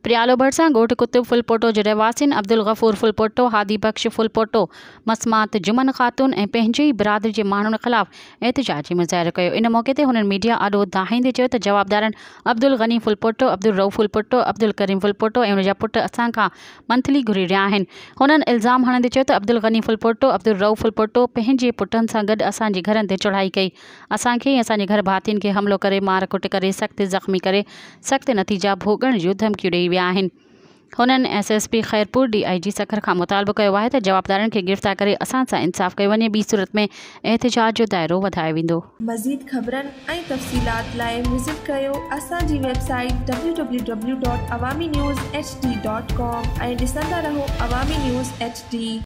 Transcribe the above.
پريالو ڀرسان ڳوٺ قطب ڦلپوٽو جي رهواسين عبدالغفور ڦلپوٽو، هادي بخش ڦلپوٽو، مسمات جمن خاتون ۽ پنهنجي ئي برادري جي ماڻهن خلاف احتجاجي مظاهرو ڪيو. ان موقعي تي هنن ميڊيا آڏو دانهيندي چيو ته جوابدارن عبدالغني ڦلپوٽو، عبدالرئوف ڦلپوٽو، عبدالڪريم ڦلپوٽو ۽ ان جا پٽ اسان کان منٿلي گهري رهيا آهن. هنن الزام هڻندي چيو ته عبدالغني ڦلپوٽو، عبدالرئوف ڦلپوٽو پنهنجي پٽن سان گڏ اسان جي گهرن تي چڙهائي ڪئي، اسان کي ۽ اسان جي گهر ڀاتين کي حملو ڪري مار ڪٽ ڪري سخت زخمي ڪري سخت نتيجا ڀوڳڻ جون ڌمڪيون ڏئي ويا آهن. هنن S S P Khairpur, D I G Sukkur کان مطالبو ڪيو آهي ته جوابدارن کي گرفتار ڪري اسان سان انصاف ڪيو وڃي ٻي صورت ۾ احتجاج جو دائرو وڌايو ويندو. مزيد خبرن ۽ تفصيلات لاء وزٽ ڪريو اسان جي website W W W dot Awami news H D dot com ۽ ڏسندا رهو عوامي نيوز ايڇ ڊي.